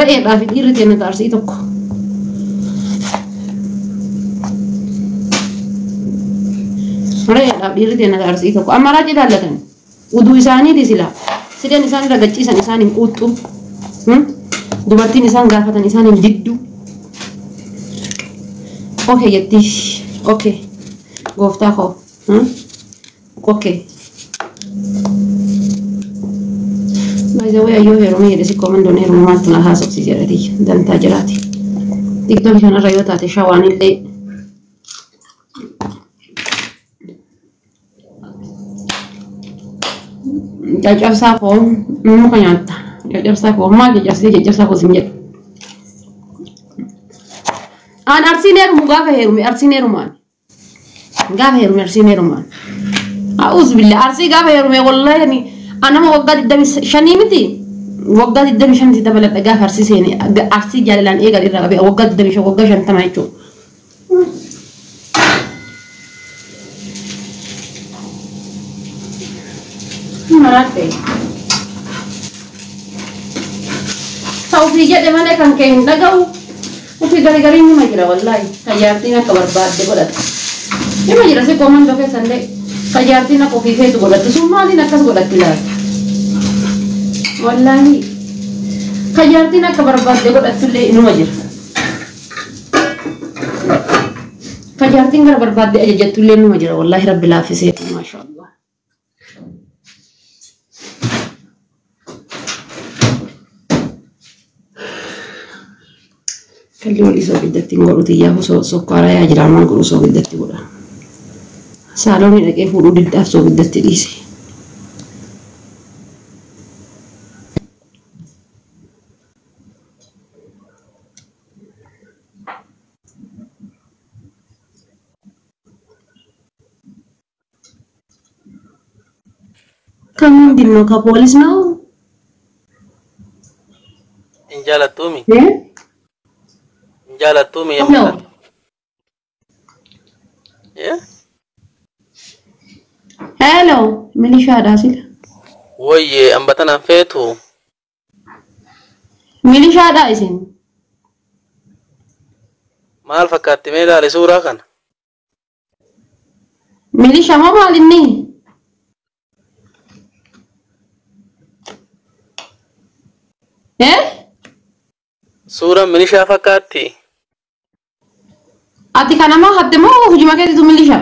Re'eedhaa fi dhiirri teenya taarsii tokko. Re'eedhaaf dhiirri teenya taarsii tokko. Amma raajii ilaallatan. Uduu isaaniiti sila. Sideen isaan irra gachiisan isaan hin quuxxu. Dubartiin isaan gaafatan isaan hin diddu. Okay jetti. Okay. Gooftaa koo. Okay. By the way, ayyoo heerumee jedhe si koomandoon heerumuu maaltu na haasofsiise jedhati dantaa jiraati. TikTok kanarra yoo taate shawaan illee caccabsaa koo muka nyaatta. Caccabsaa koo maal caccabsitee caccabsaa koo sin jedhu. Aan arsiin heerumu gaafa heerume arsiin heerumaan. Gaafa heerume arsiin heerumaan. A'uuzu billah arsii gaafa heerume wallaahi anama waggaa 25 miti waggaa 25 dabaladha gaafa arsii seene arsii jaalalaan eegal irraa qabee waggaa 25 waggaa 50 jechuudha. Maraate. Ta ofii jedhe malee kan kee hin dhaga'u. Ofii garii gariin nima jira wallaahi. Kan jaartiin akka barbaadde godhatu. Nima jira si koomandoo keessan illee. Kan jaartiin akka ofii feetu godhattu sun maaliin akkas godhatti laata? Wallaahi. Kan jaartiin akka barbaadde godhattu illee inuma jira. Kan jaartiin gara barbaadde ajajattu illee inuma jira. Wallaahi rabbi laaffisee maashaallah. Kalli walii sooqiddatti hin godhu xiyyaa sokkaaraa yaa jira maal godhu sooqiddatti godha. Saaloonii dhaqee fuudhuu diddaaf sooqiddatti dhiise. ከምንድን ነው? ከፖሊስ ነው? Hin jaalattuumi? እ? Hin jaalattuumi ነው yemmuu ሄሎ ሚሊሻadha sila. Woyyee hambatan an feetu Milishaadha isin. maal fakkaatti mee ilaali suuraa kana? Milisha moo maal inni? Eh? Suuraan milishaa fakkaatti? Ati kanama hatte moo hojii keetitu milisha?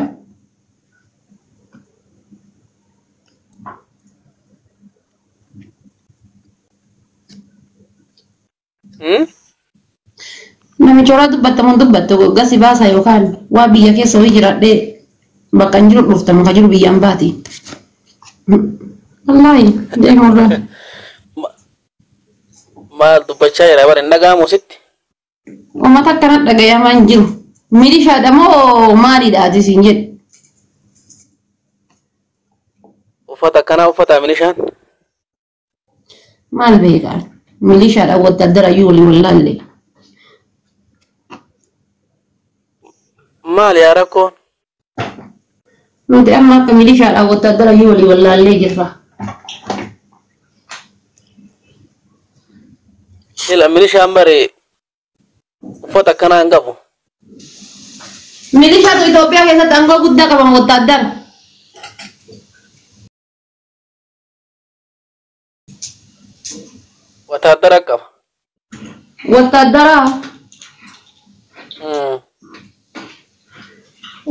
Namicha horaa dubbattamu dubbattu gasi baasa yookaan waa biyya keessa wayii jiraadhee bakka hin jiru dhuftamu ka jiru biyyaan baati. Wallaahi deemurraa. Maal dubbachaa jira bara hin dhaga'amu sitti? Uummata akkana dhagayamaa hin jiru. Milishaadha moo maalidha ati siin jedhu? Uffata akkanaa uffata milishaan? Maal beekaa? Milishaadha wattaaddara iyyuu walii wallaalle. Maal yaa rakkoon? Nuti amma akka milishaadha wattaaddara iyyuu walii wallaallee jirra. Ila milishaan bare uffata akkanaa hin qabu. Milishaatu Itoophiyaa keessatti aangoo guddaa qaban wattaaddara. Wataaddara qaba. Wattaaddara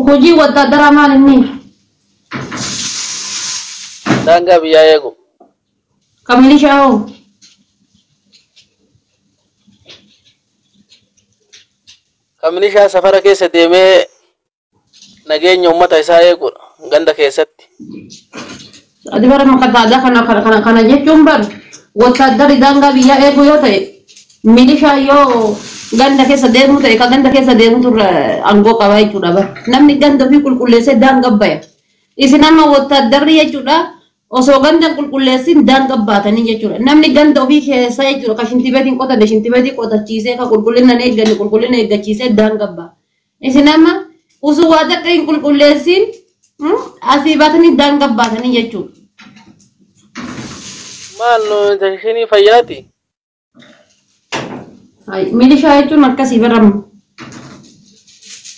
hojii wattaaddaraa maal inni? Daangaa biyyaa eegu. Ka milishaa hoo? Ka milishaa safara keessa deemee nageenya uummata isaa eegudha ganda keessatti. Ati bara makataadaa kana kana kana kana jechuun bar wattaaddarri daangaa biyyaa eeguu yoo ta'e milishaa yoo ganda keessa deemu ta'e ka ganda keessa deemutu irra aangoo qabaa jechuudha bar. Namni ganda ofii qulqulleessee daangaa baya. Isin amma wattaaddarri jechuudha osoo ganda hin qulqulleessin daangaa baatanii jechuudha. Namni ganda ofii keessa jechuudha ka shintibeetiin qotate shintibeetii qotachiisee ka qulqullina hin eegganne qulqullina eeggachiisee daangaa ba'a. Isin amma osoo waa takka hin qulqulleessin asii baatanii daangaa baatanii jechuudha. Maal nu infekshinii fayyaati? Milishaa jechuun akkasii baramu.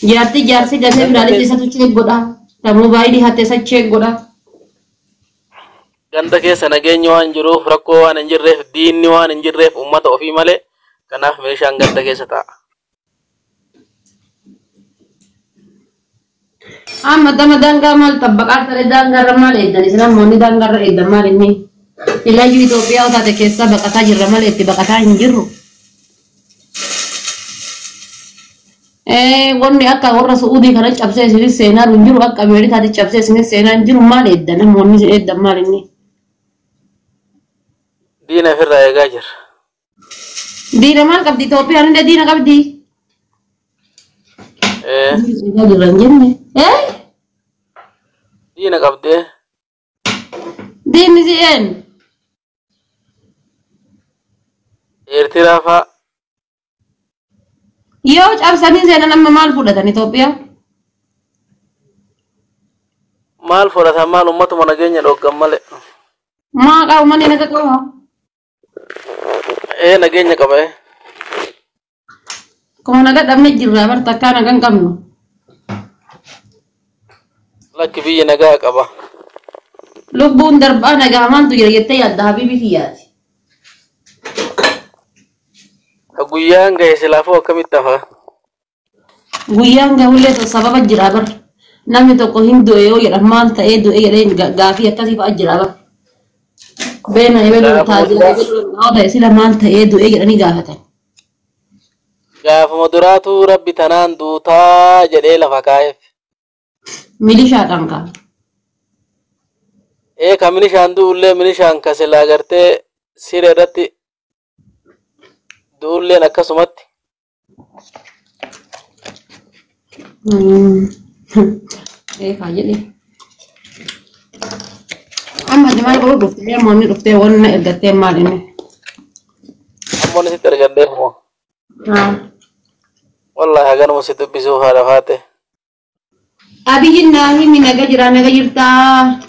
Jaartii jaarsi gatee Ganda biraalitti keessa isatu cheek godha. Ta moobaayilii hatte isa cheek godha. Ganda keessa nageenyi waan jiruuf, rakkoo waan hin jirreef, diinni waan hin jirreef, uummata ofii malee, kanaaf meeshaan ganda keessa taa'a. Amma dama daangaa maal tabbaqaa ta'e, daangaarra maal eeddan isin? Ammoonni daangaarra eeddan maal inni? Ilaayyuu Itoophiyaa taate keessaa baqataa jirra malee itti baqataa hin jirru. Wanni akka warra Su'uudii kana cabsee isinis seenaa hin jiru, akka Ameerikaatti cabsee isinis seenaa hin jiru. Maal eeddan ammoonni isin eeddan maal inni? Diina ofirraa eegaa jira. Diina maal qabdi Itoophiyaan? Illee diina qabdi. Ee. Diina eegaa jirra hin jenne. Diina qabdee. Diinni si een? Eertiraa faa. Yoo cabsanii seenan amma maal fudhatan Itoophiyaa? Maal fudhatan maal, uummatuma nageenya dhooggan malee. Maa qabu manni naga qaba? Ee, nageenya qaba ee. Akkuma naga dhabne jirra bar, takkaa naga hin qabnu. Lakki, biyyi nagaa qaba. Lubbuun darbaa nagaa maantu jira jettee yaadda, habiibi kiyyaati? Ka guyyaan gahe silaafuu akkamitti hafa? Guyyaan gahullee sababa jira bar. Namni tokko hin du'e yoo jedhan, maal ta'ee du'e jedhee gaafii akkasii fa'a jira bar. Beena ebeluu Gaafuma taaziyaa duraa ebeluu yoo ta'e sila maal ta'ee du'e jedhanii gaafatan. Gaafuma duraatu rabbi tanaan duutaa jedhee lafa kaa'eef. Milishaadhaan kaa. Ee, ka milishaan du'ullee, milishaan ka silaa gartee siree irratti du'ulleen akkasumatti. Ee, kaa jedhee. Amma ati maal godhuu dhuftee? Ammoonni dhuftee wanna ergattee maal inni? Ammoon sitti ergadhee moo? Wallahi haganuma si dubbisuu haadha faate. Abiyyiin naa himi, naga jira, naga jirtaa.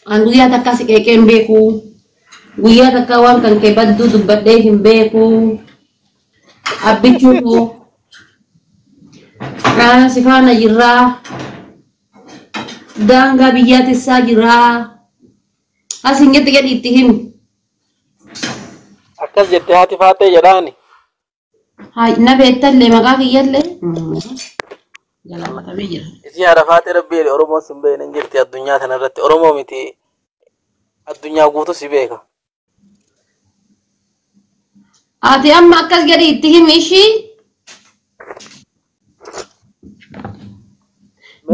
An guyyaa takka si qeeqee hin beeku. Guyyaa takka waan kan kee badduu dubbadhee hin beeku. Abbichuutu si faana jirraa. Daangaa biyyaa tissaa jirraa. As hin jette jedhi itti himi. Akkas jette haati faatee jedhaani. Hai, na beektallee maqaa kiyyallee. Jalaawatamee jira. Isii haadha faatee rabbi jedhe, Oromoon sin beekne hin jirti addunyaa kana irratti. Oromoo miti, addunyaa guutuu si beeka. Ati amma akkas jedhi itti himi ishii.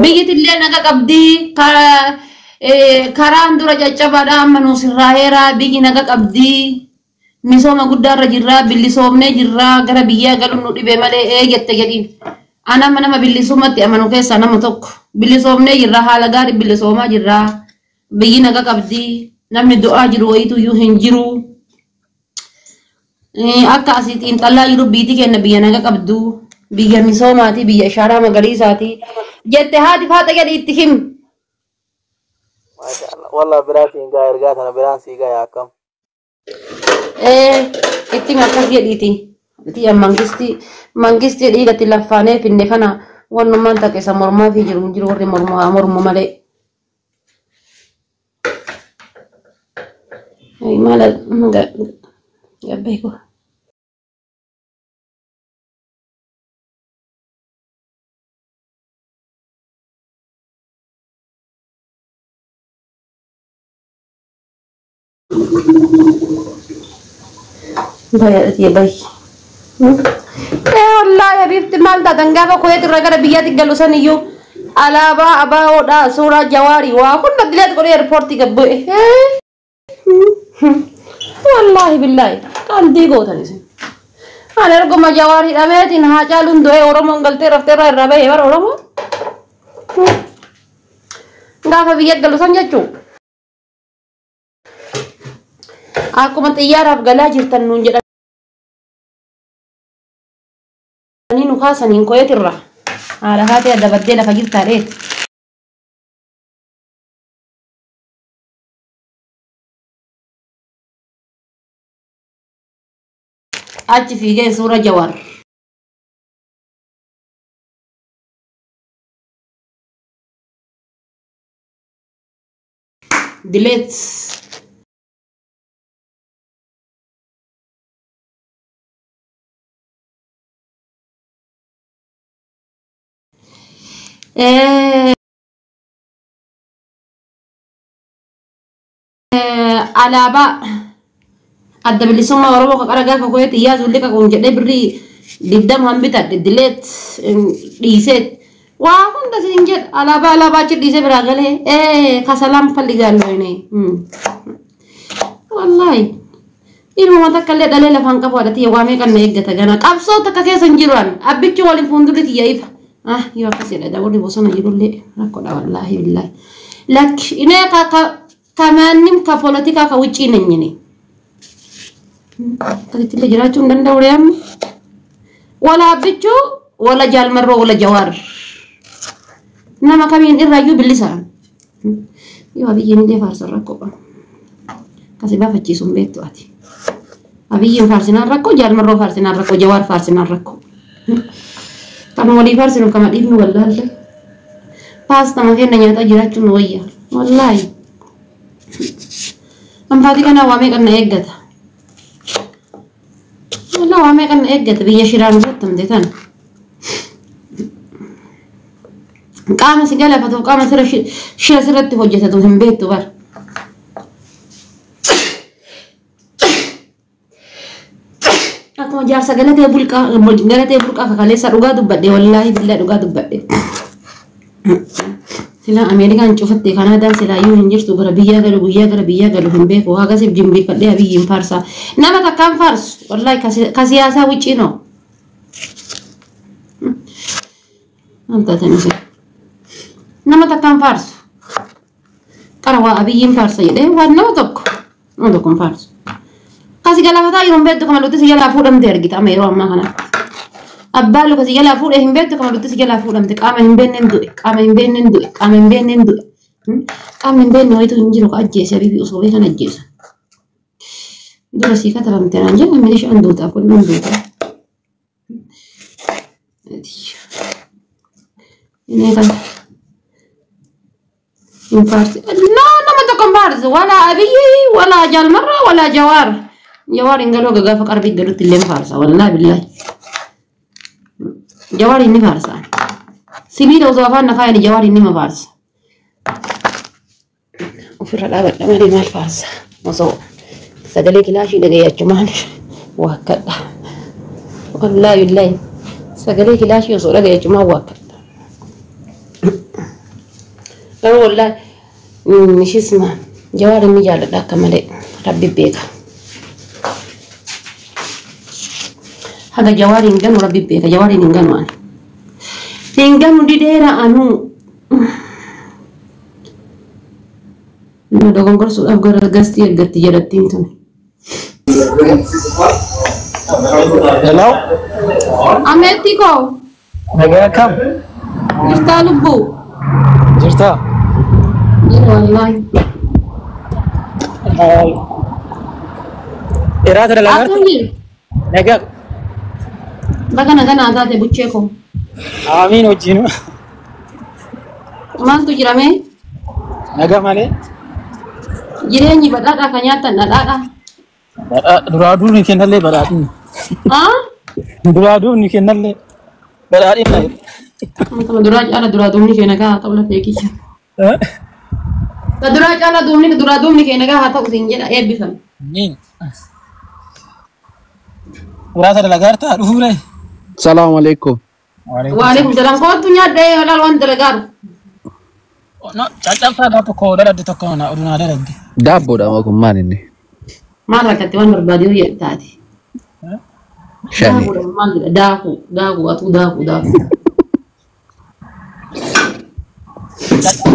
Biyyitillee naga qabdii, karaan dura caccabaadha amma nu sirraaheera, biyyi naga qabdii, misooma guddaarra jirraa, bilisoomnee jirraa, gara biyyaa galuun nu dhibe malee ee jette jedhiin. Ana amma nama bilisummaatti amanu keessaa nama tokko. Bilisoomnee jirraa, haala gaarii bilisoomaa jirraa, biyyi naga qabdii, namni du'aa jiru wayitu iyyuu hin jiru. Akka asii xiinxallaa jiru biyyi keenya biyya naga qabdu, biyya misoomaati, biyya ishaaraa magariisaati jette haati faaxa jedhi itti himi. Maasha Allah. Wallah biraan siin gaa, ergaa tana biraan sii gaa akkam. Itti himi akkas jedhiiti. Itti mangistii dhiigatti laffaanee finne kana wannummaan takka isa mormaa fi jiru hin jiru, warri mormu haa mormu malee. Maal gabbeeku. Baay'ee baay'ee. Wallaahi habiibti, maal taatan? Gaafa Kuweet irraa gara biyyaatti galu san iyyuu alaabaa abaawoodha, suuraa jawaarii waa hunda dileet godhee eerpoortii gad bu'e. Wallaahi billaahi qalbii gootan isin. Ani erguma jawaarii dhameetiin haa caaluun du'ee Oromoon galtee raftee irraa irraa bahee bara Oromoo. Gaafa biyya galu san jechuun akkuma xiyyaaraaf galaa jirtan nuun jedhanii nu kaasaniin Kuweet irraa. Haadha haatee adda baddee lafa jirtaa dheeti. Achi fiigee suura Jawaar. Delete. Alaabaa adda bilisummaa Oromoo kan qara gaafa koyeetti iyyaa zulli qaquun jedhee birrii 20 hambitadhe dileet dhiiseet waa hunda siin jedha alaabaa alaabaa achi dhiisee biraa galee kasalaam falligaallo inni wallaahi ilma takka illee dhalee lafaan qabu haadha tiyya waamee kan na eeggata gana qabsoo takka keessa hin jiru an abbichi waliin fuuldurri tiyya ifa ah yoo akkas jedha daawwarri bosona jirullee rakkoodha wallaahi billaahi lakki inee ka ከማንም ከፖለቲካ ከውጪ ነኝ እኔ። ከዚህ jiraachuu hin danda'u re'am wala abbichuu wala jaalmarroo wala jawaar nama kamiin irraayyuu bilisa yoo abiyyiin illee faarsan rakkoo kasi baafachiisu hin beektu ati abiyyiin faarsinaan rakkoo jaalmarroo faarsinaan rakkoo jawaar faarsinaan rakkoo kama walii faarsinu kama dhiifnu wallaalle paastama keenya nyaataa jiraachuun nu wayya wallaahi. Anfaatii kana waamee kan na eeggata. Walaa waamee kan na eeggata biyya shiraan guutamte tana. Qaama si galafatu qaama sirra shira sirratti hojjetatu hin beektu bara. Akkuma jaarsa galatee bulqaa kakaleessa dhugaa dubbadhe wallaahi billaa dhugaa dubbadhe. Sila Ameerikaan cufatte Kanaadaan silaayyuu hin jirtu gara biyyaa galu guyyaa gara biyyaa galu hin beeku hagasiif jimbiifadhee abiyyiin faarsaa nama takkaan faarsu wallaahi ka siyaasaa wuccii noo. Nama takkaan faarsu qara waa abiyyiin faarsa jedhee waan nama tokko hin faarsu. Kasi galaafataa yeroo hin beektu kama lutti si jalaa fuudhamte argita amma yeroo ammaa kanatti. Abbaa luka si jalaa fuudhee hin beektu kama lutti si jalaa fuudhamte qaama hin beekneen du'e qaama hin beekneen du'e qaama hin beekneen du'e qaamni hin beekne wayitu hin jiru ka ajjeese abiibi osoo beekan ajjeesa. Dura sii katabamte naan jedhu milishaan duutaaf kunneen duutaa. Inni kan hin faarsi. No nama tokko hin faarsu wala abiyyi wala jaalmarra wala jawaar. Jawaar hin galuu gaafa qarbii galutti illee hin faarsa wallaahi billaahi. Jawaar inni faarsa. Sibiila osoo afaan na kaayani jawaar inni ma faarsa. Ofirra dhaabadha malee maal faarsa? Osoo sagalee kilaashii dhagayeechumaan waakkadha. Wallaahi billaahi sagalee kilaashii osoo dhagayeechumaan waakkadha. Garuu wallaahi ishisma jawaar inni jaalladha akka malee rabbi beeka. Haga jawaar hin ganu rabbi beeka jawaar hin ganu ani. Hin ganu dideera anuu. Nama dogongorsuudhaaf gara gastii ergatti jedhattiin tuni. Hello? Ameetti koo. Nagaa kam? Jirtaa lubbuu? Jirtaa? Jira wallaahi. Iraata dalagaa Akkam jiru? Nagaa. Baga nagaa naa taate buchee koo. Amiin wajjin. Maaltu jira mee? Nagaa malee. Jireenyi badhaadhaa kan nyaatan dhadhaadhaa. Duraa duubni kennallee badhaadhina. Ah? Duraa duubni kennallee badhaadhina. Duraa caala duraa duubni kee nagaa haa ta'u lafee kiyya. Duraa caala duubni duraa duubni kee nagaa haa ta'u siin jedha eebbifame. Amiin. Iraata dalagaa jirtaa dhufuuree? Salaamu alaikum. Waalaikum salaam. Kootu nyaadhee halaal waan dalagaaru. No, caccabsaa tokko daladde tokko na oduu naa daladde. Daabboodha moo kun maal inni? Maal rakkate waan barbaade yoo jedhu taate. Shani. Daakuudha maal jedha daakuu daakuu atuu daakuu daakuu.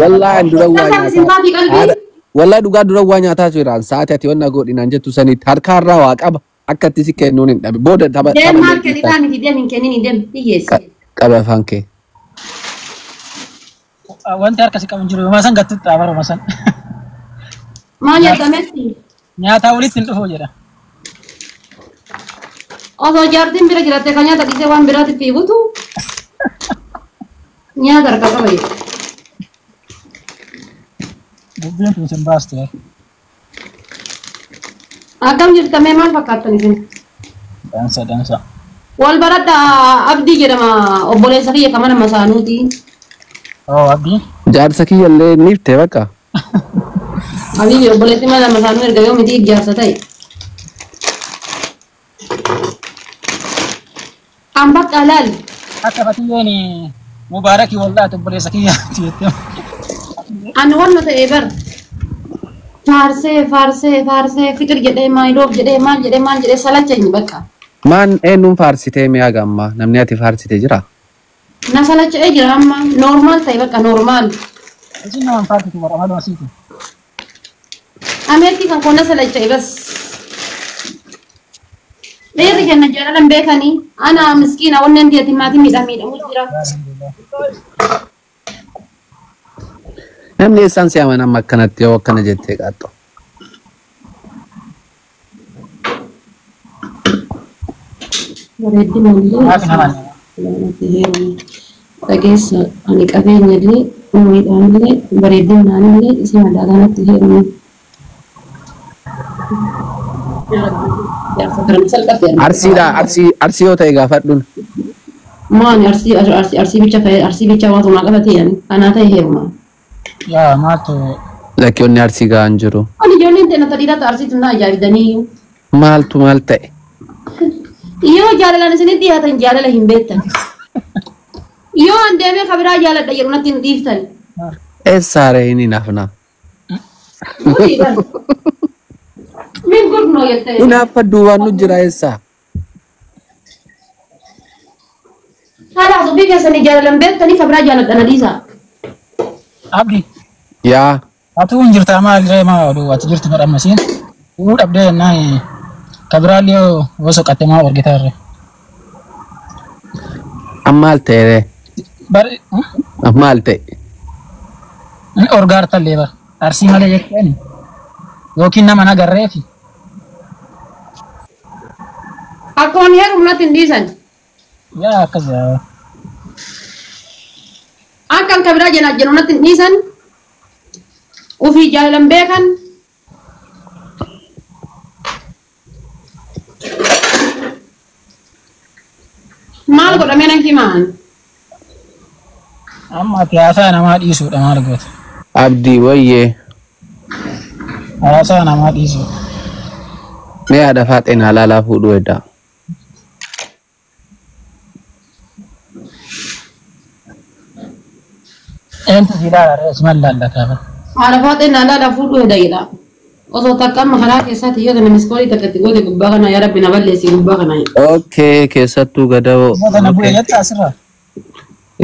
Wallaahi dura waa Nyaataa. nyaataa. Wallaahi dhugaa dura waa nyaataa jiraan sa'aatii ati wanna godhinaan jettu sanitti harkaarraa waa qaba akka itti si kennuun hin dhabe booda tapha Deem maal kennitaa miti deem hin kennin deem hiyyeessi. qaba afaan kee. Wanti harka si qabu hin jiru yooma san gattu xaabaruma san. Maal nyaatametti? Nyaataa walitti hin dhufu jedha. Osoo jaartiin bira jiraatte kan nyaata dhiisee waan biraatti fiigutu nyaata harka qaba jedhu. Dubbiin tun sin baaste. Akkam jirtamee maal fakkaattan isin? Dansa dansa. Wal baradha Abdii jedhama obboleessa kiyya kan mana masaanuuti. Oo Abdii. Jaarsa kiyya illee ni iftee bakka. Habibi obboleessi mana masaanuu erga yoo miti jaarsa ta'e. An bakka laal. Akka fatiyyeen mubaarakii wallahi obboleessa kiyya jettee. An wanna ta'e bar. Faarsee faarsee faarsee fikir jedhee maayiloof jedhee maal jedhee maal jedhee salacheenyi bakka. Maan eenyuun faarsitee mi'a gammaa namni ati faarsite jira? Na salacha'ee jira amma normal ta'e bakka normal. Isin nama hin faarsitu bara maluma siiti. Ameerikii kan koo na salacha'e bas. Dhiirri kenna jaalalan beekanii ana miskiina wanneen diyati maatii miidhamu jira. Namni eessaan si amana amma akkanatti yoo akkana jettee qaaxxo. Bareeddina illee dhageessa ani qabeenya illee umriidhaan illee bareeddinaan illee isin madaalaan heerume. Arsiidha arsii arsii yoo ta'e gaafadhuun. Maani arsii arsii arsii bicha ka'e arsii bicha waan tumaa qabatee yani anaa ta'e heeruma. Yaa maaltu Lakkoonni arsii ga'an jiru. Ani ijoolleen ta'e nata dhiiraa arsii tunnaa ajaa'ibdanii. Maaltu maal ta'e? Yoo jaalalaan isinitti dhiyaatan jaalala hin beektan. Yoo an deemee kabiraa jaaladha jedhu natti hin dhiiftan. Eessaaree hin hinaafna. Min gurnoo jettee. Hinaaffa duubaan nu jira eessaa? Kalaas ofii keessanii jaalalan beektanii kabiraa jaaladha na dhiisaa. Abdi Yaa atuu hin jirtaa maal ree maa oduu ati jirtu bara ammasiin. Uu dhabdee jennaan kabiraallee yoo soqatte maa argitaarre. Ammaal ta'e ree? Bari Ammaal ta'e? Orgaartallee bara arsii malee jetteen yookiin nama nagarreefi. Akka waan heerumnatti hin dhiisan. Yaa akkas yaa. Akka kan kabiraa jenaa jennu natti hin dhiisan. Ofii jaalalan beekan. Maal godhamee nan himaan? Amma ati haasaa namaa dhiisuudha maal goota? Abdii wayyee. Haasaa namaa dhiisuudha. Mee haadha faaxeen halaalaa fuudhuu heddaa. Eentu si ilaala ree siman laallataa bara. Haadha faaxeen halaalaa fuudhuu hedda jedha. Osoo takka amma karaa keessaatti yoo ta'e miskoolii takka itti goote gubbaa kana yaa rabbi na balleessi gubbaa kana. Okay keessattuu gadaboo. Goota na bu'e jetta asirraa.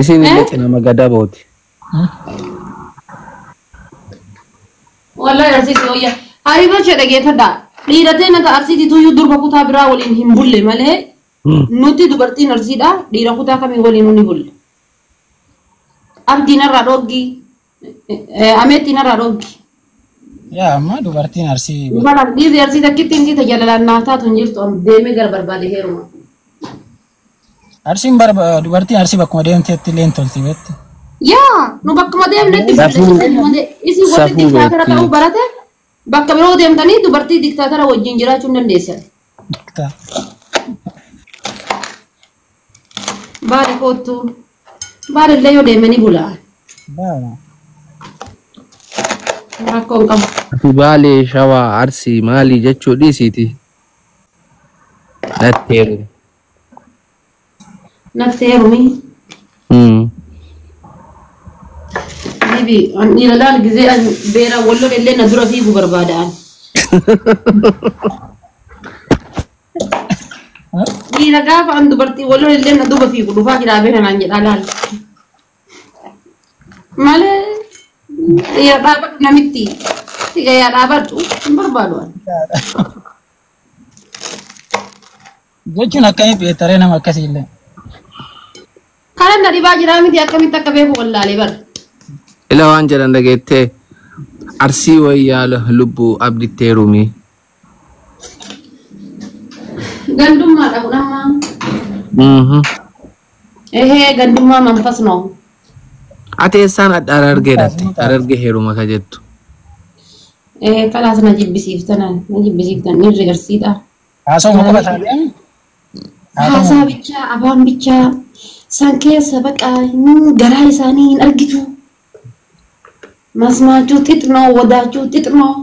Isin illee cinama gadabooti. Wallahi arsiisi wayya. Hariiroo ishee dhageeffadha. Dhiiratee nata arsiitii tuyyuu durba kutaa biraa waliin hin bulle malee nuti dubartiin arsiidha dhiira kutaa kamiin waliin ni bulle. Abdiin irraa dhooggi. Ameettiin irraa dhooggi. Yaa amma dubartiin arsii. Dubara dhiirri arsii takkitti hin jirte jaalalaan naaf taatu hin jirtu deemee gara barbaade heeruma. Arsiin dubartiin arsii bakkuma deemteetti illee hin tolti beekti. Yaa nu bakkuma deemnetti isin warri diktaatara ta'uu barate bakka biroo deemtanii dubartii diktaatara wajjin jiraachuu hin dandeessan. Baala kootu baala illee yoo deemanii bulaa. Rakkoo hin qabu. Ati baalee shawaa arsii maalii jechuu dhiisiiti. Natti heerumi. Natti heerumi. Bibi dhiira laal gizee an beera wallon illee na dura fiiguu barbaadaan. Dhiira gaafa an dubartii wallon illee na duuba fiigu dhufaa jiraa beera naan jedhaa laal. Malee dhiira dhaabadhu namitti. Yaa dhaabadhu hin barbaadu an. Jechuun akkamii beektaree nama akkasii illee. Kanan na dhibaa jiraa miti akkamitti akka beeku wallaalee bara. Ila waan jedhan dhageettee arsii wayyaa lubbuu abditti heerumi. Gandummaadha kun amma. Ehee gandummaa manfas noo. Ati eessaan adda Harargee dhatte? Harargee heeruma ka jettu. Ee kalaas na jibbisiiftan na jibbisiiftan dhiirri garsiidha. Haasawuma qofa taatee. Haasaa bichaa afaan bichaa san keessa baqa garaa isaanii hin argitu. Masmaachuu xixnoo wadaachuu xixnoo.